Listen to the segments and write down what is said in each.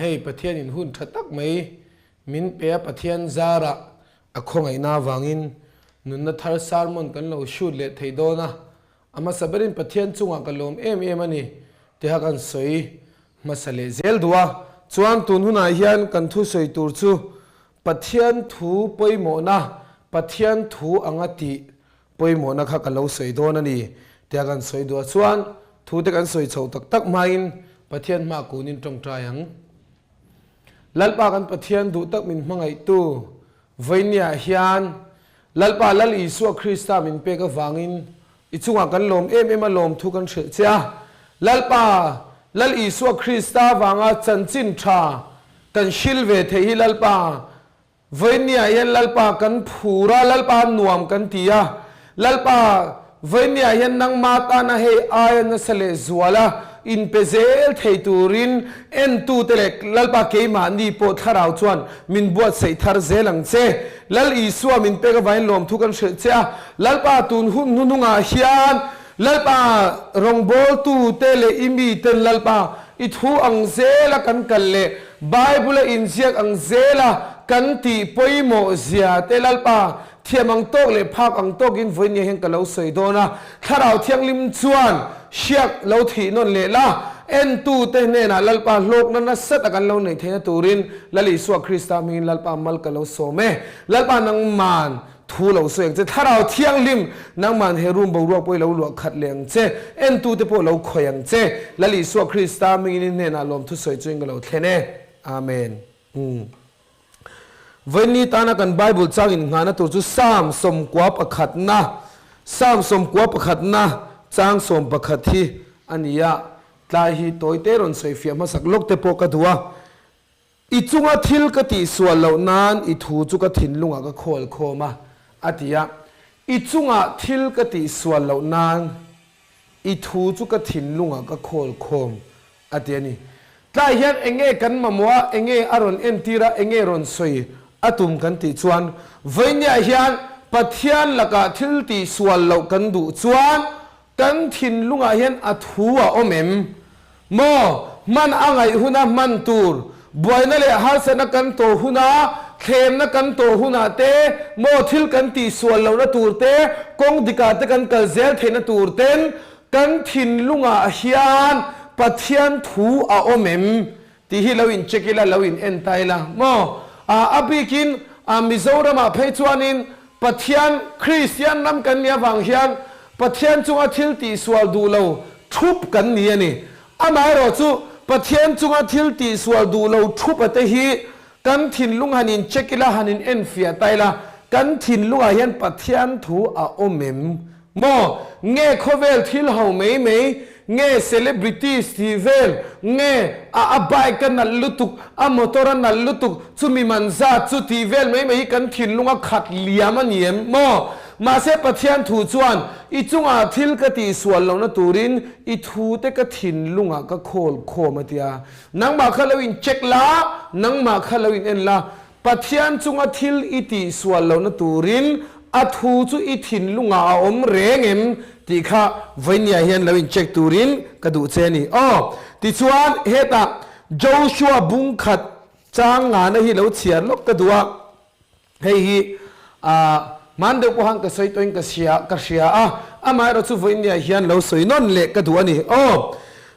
Hei Pathianin hun tha tak mai min pe a, Pathian zarah a khawngaihna avangin nunna thar sermon kan lo shoot leh thei dawn a, a hmasa berin Pathian chungah ka lawm em em a ni tiha kan sawi hmasa leh zel duh a. Chuan tun hunah hian kan thusawi tur chu Pathian thu pawimawhna, Pathian thu anga tih pawimawhna kha ka lo sawi dawn a ni tia kan sawi duh a chuan thu te kan sawi chho tak tak hmain Pathian hma kunin tawngtai ang. Lalpa kan Pathian duh tak min hmangaihtu vawinia hian Lalpa Lal Isua Krista min pek avangin i chungah kan lawm em em a lawm thu kan hrilh che a. Lalpa Lal Isua Krista vanga chanchin tha kan hril ve theih hi Lalpa Vawinia hian Lalpa kan phur a, Lalpa nuam kan ti a, Lalpa, vawinia hian nangma tana hei aia nasa leh zual a, inpe zel thei turin entute leh Lalpa keimahni pawh thlarau chuan min buatsaih thar zel ang che. Lal Isua min pek avangin lawmthu kan hrilh che a, Lalpa tun hun hnuhnungah hian Lalpa rawngbawltute leh i miten Lalpa i thu ang zela kan kal leh Bible-a inziak ang zela kan tih pawimawh zia te Lalpa thiam ang tawk leh phak ang tawkin vawinia hian ka lo sawi dawn a, Thlarau Thianghlim chuan hriak lo thih nawn leh la, entute hnenah Lalpa hlawkna nasa tak an lo neih theihna turin Lal Isua Krista hmingin Lalpa mal ka lo sawm e. Lalpa nangman Thu lo sawi ang che, Thlarau Thianghlim, nangman he room boruak pawh i lo luah khat leh ang che, entute pawh lo khawih ang che, Lal Isua Krista hmingin i hnenah lawmthu sawi chuin ka lo thlen e. Amen. Umm. Vawiinni tana kan Bible chang innghahna tur chu Psalm 11na, Psalm 11na chang 11 hi a ni a, tlai hi tawite rawn sawifiah hmasak lawk te pawh ka duh a. I chunga thil ka tihsual loh nan i thu chu ka thinlungah ka khawl khawm a, a ti a. I chunga thil ka tihsual loh nan i thu chu ka thinlungah ka khawl khawm, a ti a ni. Tlai hian eng nge kan mamawh a, eng nge a rawn entir a, eng nge rawn sawi a tum kan tih chuan, vawinia hian Pathian lakah thil tihsual loh kan duh chuan Kan thinlungah hian a thu a awm em? Maw, hman a ngaih huna hman tur, buaina leh harsatna kan tawh huna, thlemna kan tawh hunah te, maw thil kan tihsual lohna tur te, kawng dikah te kan kal zel theihna tur ten kan thinlungah hian Pathian thu a awm em? Tih hi lo in check ila, lo in en ta ila maw? A bikin Mizoramah phei chuanin Pathian, Kristian ram kan nih avang hian Pathian chunga thil tihsual duh lo thup kan ni a ni. Amaherawh chu Pathian chunga thil tihsual duh lo thup a te hi kan thinlung han in check ila, han in en fiah ta ila, kan thinlungah hian Pathian thu a awm em? Maw? Nge khawvel thil ho mai mai? Nge celebrities tih vel? Nge a a bike a nalh lutuk, a motor a nalh lutuk, chumi man zat chu tih vel mai mai hi kan thinlung a khat liam a ni em? Maw? Mahse Pathian thu chuan i chungah thil ka tihsual lohna turin i thute ka thinlungah ka khawl khawm a tia. Nangmah kha lo in check la, nangmah kha lo in en la, Pathian chunga thil i tihsual lohna turin a thu chu i thinlungah a awm reng em tih kha vawinia hian lo in check turin ka duh che a ni. Aw, tichuan hetah Joshua bung khat chang ngana hi lo chhiar lawk ka duh a, hei hi ah hman deuh pawh han ka sawi tawhin ka hria ka hria a, amaherawh chu vawinia hian lo sawi nawn leh ka duh a ni. Aw,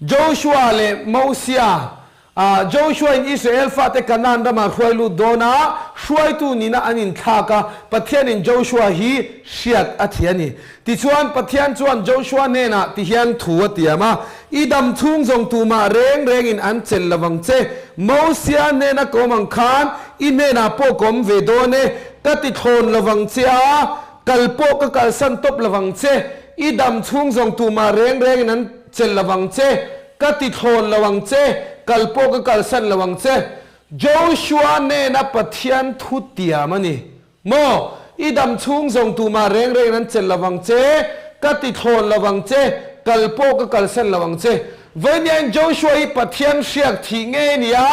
Joshua leh Mosia A, Joshua-in Israel fate Kanaan ramah hruai lut dawn a, hruaitu nihna an inthlak a, Pathianin Joshua hi hriat a thi a ni. Tichuan, Pathian chuan Joshua hnenah ti hian thu a tiam a, I dam chhung zawng tumah reng rengin an chelh lo vang che. Mosia hnena ka awm ang khan i hnenah pawh ka awm ve dawn e, ka ti thlawn lo vang che a, kal pawh ka kalsan tawp lo vang che. I dam chhung zawng tumah reng rengin an chelh lo vang che. Ka ti thlawn lo ang che, kal pawh ka kalsan lo ang che. Joshua nena Pathian thu tiam a ni. Maw, i dam chhung zawng tumah reng rengin an chelh lo ang che, ka ti thlawn lo ang che, kal pawh ka kalsan lo ang che. Vawiiniain Joshua hi Pathian hriak thih ngei a ni a,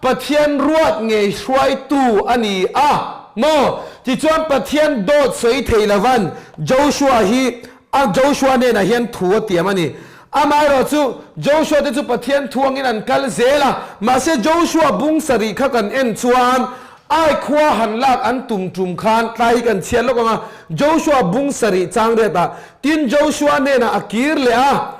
Pathian ruat ngei hruaitu a ni a. Maw, tichuan Pathian dawt sawi thei lovan Joshua hi a Joshua hnenah hian thu a tiam a ni. Amaherawhchu, Joshua te chu Pathian thu angin an kal zel a, mahse Joshua bung sarih kha kan en chuan Ai khua han lak an tum tum khan tlai hi kan chhiat lawk ang a, Joshua bung sarih chang riatah tin Joshua hnenah a kir leh a,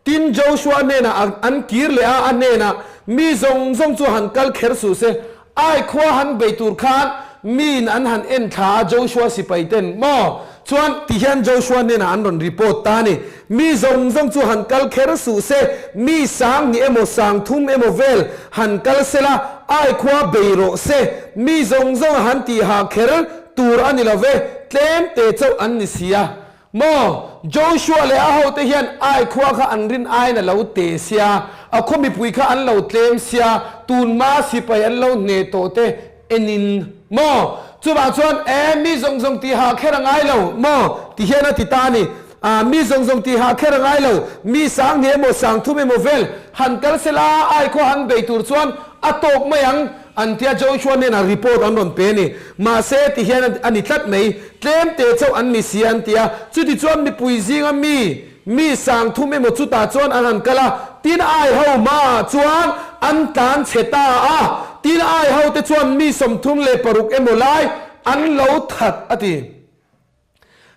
Tin, Joshua hnenah an kir leh a, a hnenah, Mi zawng zawng chu han kal kher suh se, ai khua han bei tur khan miin an han en thla a, Joshua sipai ten maw? Chuan ti hian Joshua hnenah an rawn report ta a ni, Mi zawng zawng chu han kal kher suh se, mi sang hnih emaw sang thum emaw vel han kal se la, ai khua bei rawh se, mi zawng zawng a han tih hah kher tur a ni lo ve, tlem te chauh an ni si a. Maw? Joshua leh a hote hian Ai khua kha an rin aiin a lo te sia, a khaw mipui kha an lo tlem sia, tun hma sipai an lo hne tawh te enin maw? Chuvang chuan, E, mi zawng zawng tihah kher a ngai lo maw? ti hian a ti ta a ni. A, mi zawng zawng tihah kher a ngai lo, mi sang hnih emaw sang thum emaw vel han kal sela, Ai khua han bei tur chuan a tawk mai ang. An tia Joshua hnenah report an rawn pe a ni. Mahse, ti hian a ni tlat mai. Tlem te chauh an ni si an ti a. Chutichuan mipui zinga mi, mi sang thum emaw chutah chuan an han kal a. Tin ai ho hmaah chuan an tlan chhe ta a. Tin ai ho te chuan mi 36 emaw lai an lo that a ti.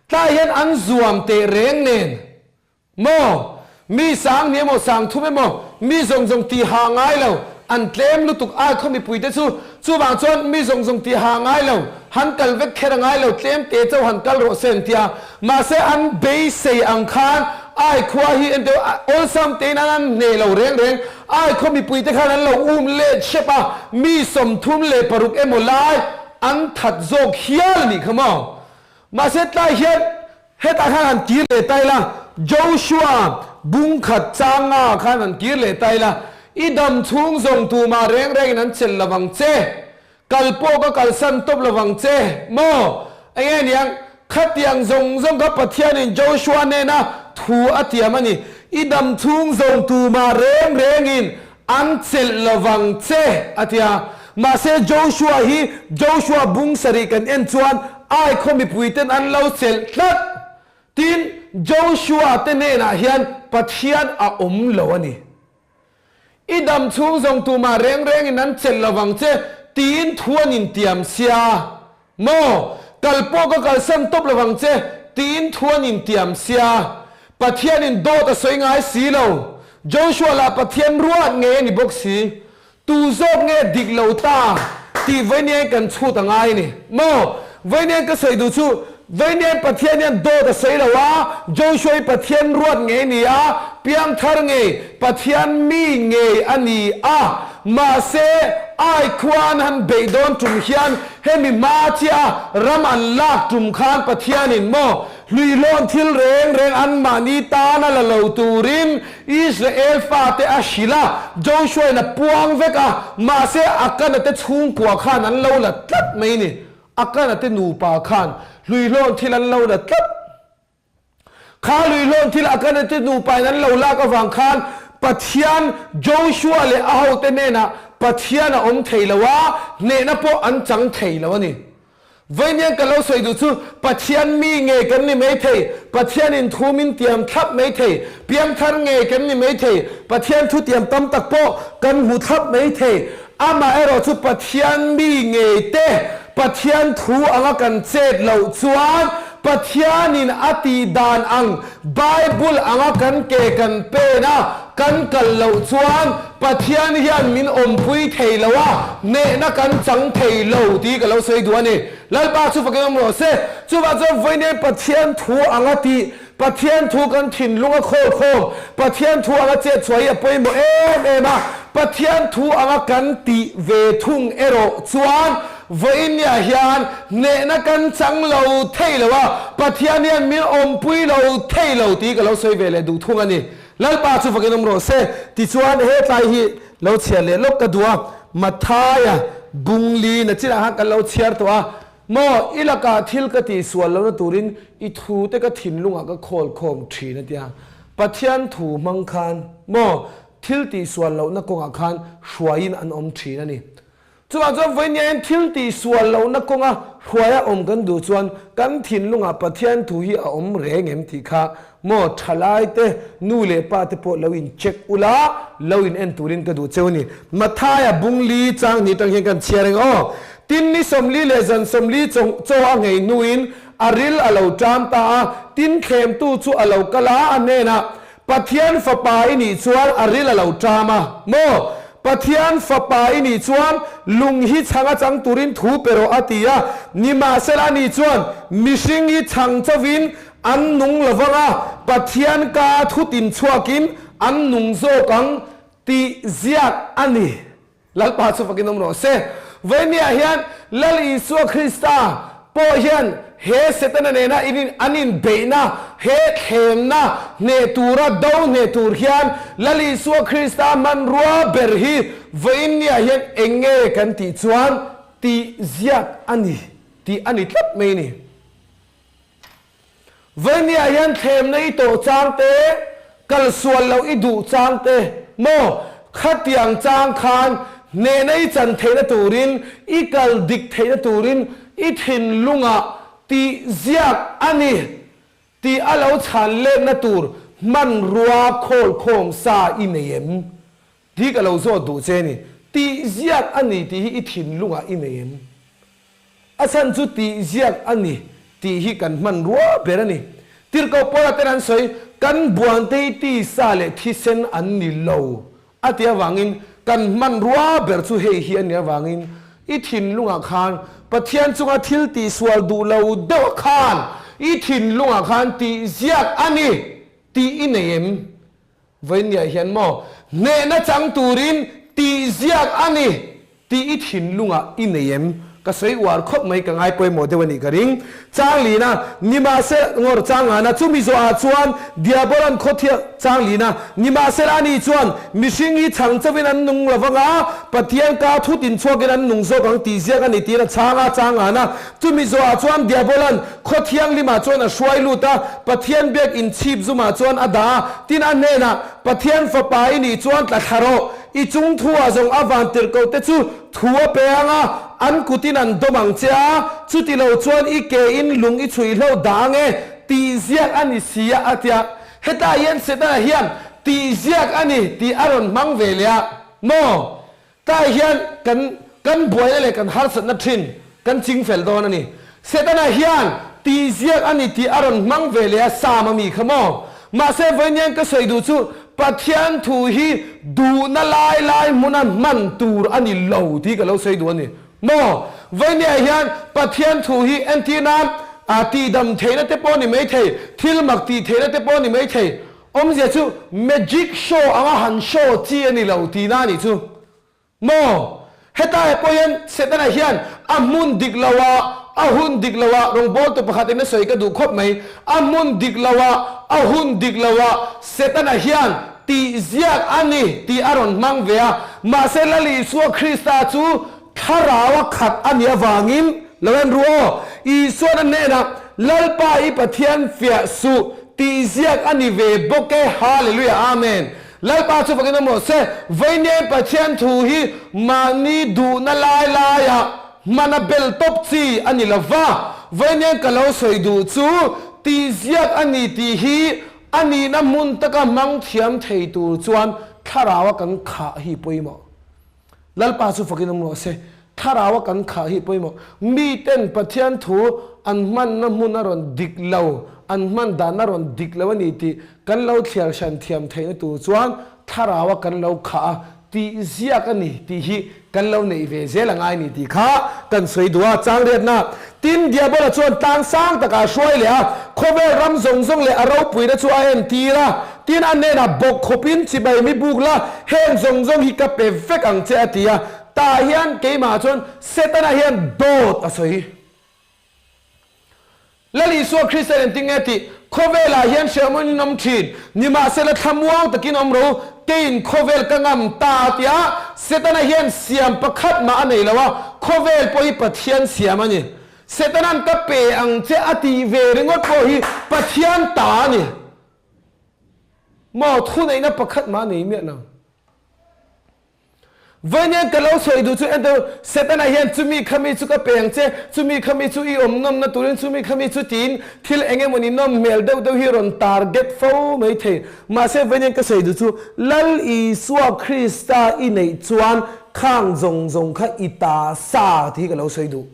Tlai hian an zuam teh reng nen. Maw? Mi sang ni emaw sang thum emaw, mi zawng zawng tih ha ngai lo, an tlem lutuk ai khaw mipuite chu. Chuvang chuan mi zawng zawng tih ha ngai lo, han kal vek kher a ngai lo, tlem te chauh han kal rawh se an tia. Mahse an beisei ang khan ai khua hi en teh awlsam tein an an hneh lo reng reng. Ai khaw mipuite khan an lo um let hrep a, mi 36 emaw lai an that zawk hial a nih kha maw? Mahse tlai hian hetah khan han kir leh ta ila, Joshua bung khat changa khan han kir leh ta ila, I dam chhung zawng tumah reng rengin an chelh lo vang che, kal pawh ka kalsan tawp lo vang che maw? Enge niang, khatiang zawng zawng kha Pathianin Joshua hnena thu a tiam a ni, I dam chhung zawng tumah reng rengin An chelh lo vang che, a ti a. Mahse Joshua hi Joshua bung sarih kan en chuan Ai khaw mipuiten an lo chelh tlat. Tin, Joshua te hnenah hian Pathian a awm lo a ni. I dam chhung zawng tumah reng rengin an chelh lo vang che, tiin thu an intiam sia. Maw? Kal pawh ka kalsan tawp lo vang che, tiin thu an intiam sia. Pathianin dawt a sawi ngai si lo. Joshua lah Pathian ruat ngei a ni bawk si. Tu zawk nge dik lo ta tih vawiin kan chhut a ngai a ni. Maw? Vawiin ka sawi duh chu, vawiin Pathian hian dawt a sawi lo a, Joshua hi Pathian ruat ngei a ni a, piangthar ngei, Pathian mi ngei a ni a. Mahse, ai khua an han beih dawn tum hian hemi hma chiah a ram an lak tum khan Pathianin maw hluihlawn thil reng reng anmahni tan a la lo turin Israel fate a hrilh a, Joshua-in a puang vek a, mahse Akana te chhungkua khan an lo la tlat mai ni. Akana te nupa khan hluihlawn thil an lo la tlat. Kha luihlawn thil Akana te nupain an lo lak avang khan Pathian Joshua leh a hote hnenah Pathian a awm thei lo a, hnehna pawh an chang thei lo a ni. Vawiin ka lo sawi duh chu Pathian mi ngei kan ni mai thei, Pathianin thu min tiam thlap mai thei, piangthar ngei kan ni mai thei, Pathian thu tiam tam tak pawh kan hmu thlap mai thei, amaherawh chu Pathian mi ngei te Pathian thu anga kan chet loh chuan Pathianin a tih dan ang Bible anga kan ke kan pen a, kan kal loh chuan Pathian hian min awmpui thei lo a, hnehna kan chang thei lo tih ka lo sawi duh a ni. Lalpa chu fakin awm rawh se. Chuvang chuan vawiin Pathian thu anga tih, Pathian thu kan thinlung a khawl khawm, Pathian thu anga chet chhuah hi a pawimawh em em a, Pathian thu anga kan tih ve thung erawh chuan vawinia hian hnehna kan chang lo thei lo a, Pathian hian min awmpui lo thei lo tih ka lo sawi ve leh duh thung a ni. Lalpa chu fakin awm rawh se. Tichuan he tlai hi lo chhiar leh lawk ka duh a, Mathaia bungli na chinah khan kan lo chhiar tawh a, Maw, i lakah thil ka tihsual lohna turin i thute ka thinlungah ka khawl khawm thin a tia. Pathian thu hmang khan maw, thil tihsual lohna kawngah khan hruaiin an awm thin a ni. Chuvang chuan vawiin hian thil tihsual lohna kawnga. Khuaia awm kan duh chuan kan thinlungah Pathian thu hi a awm reng em tih kha maw thalai te, nu leh pa te pawh lo in check ula, lo in en turin ka duh cheu a ni. Mathaia bungli chang ni tang hian kan chhiar eng aw. Tin ni 40 leh zan 40 chaw a nghei hnuin a ril a lo ṭam ta a, tin thlemtu chu a lo kal a, a hnenah, Pathian fapa i nih chuan a ril a lo ṭam a maw? Pathian fapa i nih chuan lung hi chhang a chang turin thu pe rawh a ti a. Nimahsela ani chuan mihring hi chhang chovin an nung lo vang a, Pathian ka thu tin chhuakin an nung zawk ang tih ziak a ni. Lalpa chu fakin awm rawh se. Vawinia hian Lal Isua Krista pawh hian he Setana nena an inbeihna, he thlemna hneh tura do hneh tur hian Lal Isua Krista hmanrua ber hi vawinia hian eng nge kan tih chuan tih ziak a ni tih a ni tlat mai a ni. Vawinia hian thlemna i tawh chang te, kal sual loh i duh chang te maw? Khatiang chang khan hnehna i chan theihna turin, i kal dik theihna turin i thinlungah tih ziak a ni tih a lo chhan letna tur hmanrua khawlkhawm sa i nei em? Tih ka lo zawt duh che ni. Tih ziak a ni tih hi i thinlungah i nei em? A chhan chu tih ziak a ni tih hi kan hmanrua ber a ni. Tirhkoh Paula ten an sawi, Kan buante hi tisa leh thisen an ni lo a tih avangin kan hmanrua ber chu hei hi a nih avangin i thinlungah khan Pathian chunga thil tihsual duh lo deuh khan i thinlungah khan tih ziak a ni tih i nei em? Vawinia hian maw hnehna chang turin tih ziak a ni tih i thinlungah i nei em? Ka sawi uar khawp mai ka ngai pawimawh deuh a nih ka ring. Changlina, Nimahsela, ngawr changana, chumi zawhah chuan Diabolan khawthiah Changlina, Nimahsela ani chuan mihring hi chhang chauhin an nung lo vang a, Pathian ka thut inchhuakin an nung zawk ang tih ziak a ni tiin a chhang a, changana, Chumi zawhah chuan Diabolan khaw thianghlimah chuan a hruai lut a, Pathian biak inchhip zumah chuan a dah a, tin a hnenah, Pathian fapa i nih chuan tla thla rawh, i chung thu-ah zawng a van tirhkoh te chu thu a pe ang a, an kutin an dawm ang che a, chuti lo chuan i ke in lung i chhuih hlo dah ang e, tih ziak a ni si a, a ti a. Hetah hian Setana hian tih ziak a ni tih a rawn hmang ve leh a maw? Tah hian kan kan buaina leh kan harsatna thin kan ching fel dawn a ni. Setana hian tih ziak a ni tih a rawn hmang ve leh a Sam a mi kha maw? Mahse vawiin ka sawi duh chu Pathian thu hi duhna lai lai hmuna hman tur a ni lo tih ka lo sawi duh a ni maw? Vawiin hian Pathian thu hi entir nan tihdam theihna te pawh a ni maithei, thil mak tih theihna te pawh a ni maithei, Awmzia chu magic show anga han show chi a ni lo tihna a nih chu. Maw? Hetlaiah pawh hian Setana hian a hmun dik loah, a hun dik loah, rawngbawltu pakhatin a sawi ka duh khawp mai, a hmun dik loah, a hun dik loah Setana hian tih ziak a ni tih a rawn hmang ve a. Mahse Lal Isua Krista chu Thlarau a khat a nih avangin lo en ru aw, Isuan a hnenah, Lalpa i Pathian fiah suh tih ziak a ni ve bawk e, Hallelujah Amen. Lalpa chu fakin awm rawh se, Vawiin Pathian thu hi mahni duhna lai laiah hmana bel tawp chi a ni lo va, Vawiin ka lo sawi duh chu tih ziak a ni tih hi a nihna hmun taka hmang thiam thei tur chuan Thlarau a kan khah hi pawimawh. Lalpa chu fakin awm rawh se. Thlarau a kan khah hi pawimawh. Miten Pathian thu an hmanna hmun a rawn dik lo, an hman dan a rawn dik lo a ni tih kan lo thliar hran thiam theihna tur chuan Thlarau a kan lo khah a tih ziak a ni tih hi kan lo neih ve zel a ngai ni tih kha kan sawi duh a. Changriatna, Tin, Diabola chuan tlang sang takah a hruai leh a, khawvel ram zawng zawng leh a ropuina chu a entir a. Tin, a hnenah bawk khawpin chibai mi buk la, heng zawng zawng hi ka pe vek ang che a ti a. Tah hian keimah chuan Setana hian dawt a sawi. Lal Isua Kristian engtin nge tih? Khawvelah hian hrehawm in awm thin, nimahsela thlamuang takin awm ro, keiin khawvel ka ngam ta a ti a. Setana hian siam pakhat mah a nei lo a, khawvel pawh hi Pathian siam a ni. Setana'n ka pe ang che a tih ve ringawt pawh hi Pathian ta a ni. Maw thuneihna pakhat mah a nei miah lo. Vawiin ka lo sawi duh chu entir Setana hian chumi khami chu ka pe ang che, chumi khami chu i awm nawmna turin chumi khami chu tiin thil eng emawni nawm hmel deuh deuh hi rawn target fo mai thei. Mahse vawiin ka sawi duh chu Lal Isua Krista i neih chuan khang zawng zawng kha i ta sa tih hi ka lo sawi duh.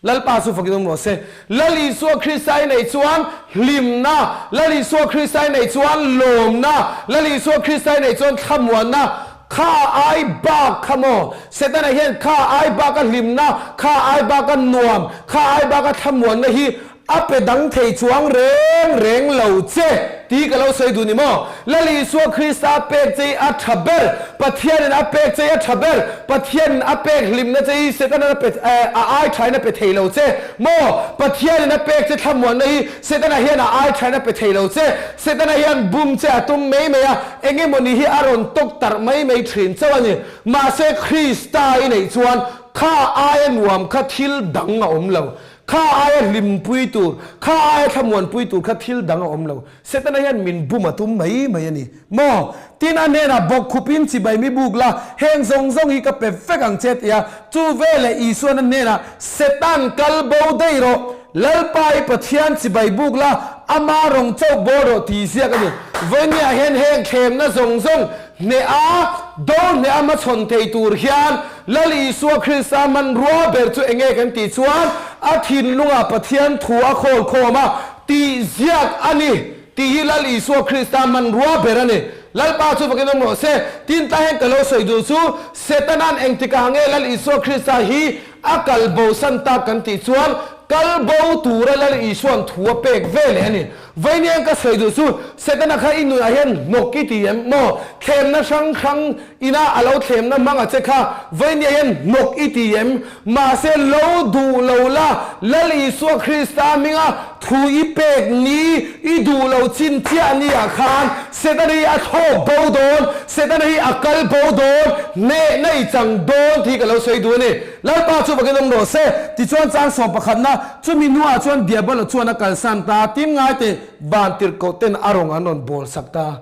Lalpa chu fakin awm rawh se. Lal Isua Krista i neih chuan hlimna, Lal Isua Krista i neih chuan lawmna, Lal Isua Krista i neih chuan thlamuanna, kha ai bak kha maw? Setana hian kha ai baka hlimna, kha ai baka nuam, kha ai baka thlamuanna hi A pe dang thei chuang reng reng lo che tih ka lo sawi duh ni maw? Lal Isua Krista a pek che i a tha ber, Pathianin a pek che i a tha ber, Pathianin a pek hlimna che i Setanan a pe a ai thain a pe thei lo che maw? Pathianin a pek che thlamuanna hi Setana hian a ai thain a pe thei lo che, Setana hian bum che a tum mai mai a, engemawni hi a rawn tawk tarh mai mai thin chauh a ni. Mahse Krista i neih chuan kha aia nuam kha thil dang a awm lo. Kha aia hlimpui tur, kha aia thlamuanpui tur kha thil dang a awm lo. Setana hian min bum a tum mai mai a ni. Maw? Tin a hnenah bawk khupin chibai mi buk la, heng zawng zawng hi ka pe vek ang che tia. Chu veleh Isuan a hnenah, Setan kal bo daih rawh, Lalpa i Pathian chibai buk la, ama rawng chauh bawr rawh tih ziak a ni. Vawinia hian heng thlemna zawng zawng hneh a, do hneh a hmachhawn thei tur hian Lal Isua Krista hmanrua ber chu enge kan tih chuan a thinlungah Pathian thu a khawl khawm a tih ziak a ni tih hi Lal Isua Krista hmanrua ber a ni. Lalpa chu vakin awm rawh se. Tin tlai hian ka lo sawi duh chu Setana'n engtikah nge Lal Isua Krista hi a kal bo san tak kan tih chuan kal bo tura Lal Isua'n thu a pek ve leh a ni. Vawiin ka sawi duh chu Setana kha i nunah hian hnawk i ti em maw? Thlemna hrang hrang ina a lo thlemna hmang a che kha vawiin hian hnawk i ti em? Mahse lo duh lo la, Lal Isua Krista hminga thu i pek ni i duh lo chin chiah ni ah khan Setana hi a thlawk bo dawn, Setana hi a kal bo dawn, hnehna i chang dawn tih ka lo sawi duh a ni. Lalpa chu vakin awm rawh se. Tichuan chang sawm pakhatna, chumi hnuah chuan Diabolo chuan a kalsan ta, tin ngai teh vantirhkoh ten a rawng an rawn bawl sak ta.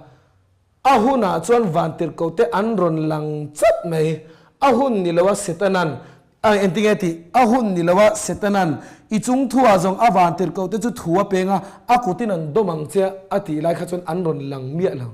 A hunah chuan vantirhkoh te an rawn lang chat mai. A hun ni loa Setanan, engtinge tih? A hun ni loa Setanan, i chung thuah zawng a vantirhkoh te chu thu a peng a, a kutin an dawm ang che a tih lai kha chuan an rawn lang miah lo.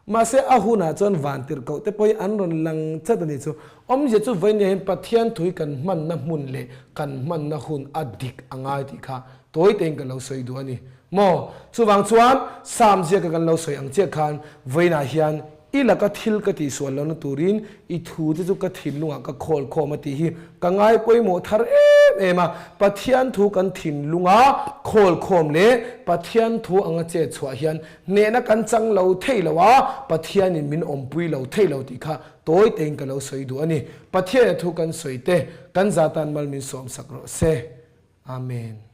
Mahse a hunah chuan vantirhkoh te pawhin an rawn lang chat a nih chu. Awmzia chu vawiin hian Pathian thu hi kan hmanna hmun leh kan hmanna hun a dik a ngai tih kha tawi tein ka lo sawi duh a ni maw? Chuvang chuan Psalm ziaka kan lo sawi ang chiah khan vawiinah hian i laka thil ka tihsual lohna turin i thu te chu ka thinlungah ka khawl khawm a tih hi ka ngai pawimawh thar em em a. Pathian thu kan thinlunga khawl khawm leh Pathian thu anga chet chhuah hian Hnehna kan chang lo thei lo a, Pathianin min awmpui lo thei lo tih kha tawi tein ka lo sawi duh a ni. Pathiana thu kan sawi te, kan za tan mal min sawmsak rawh se. Amen.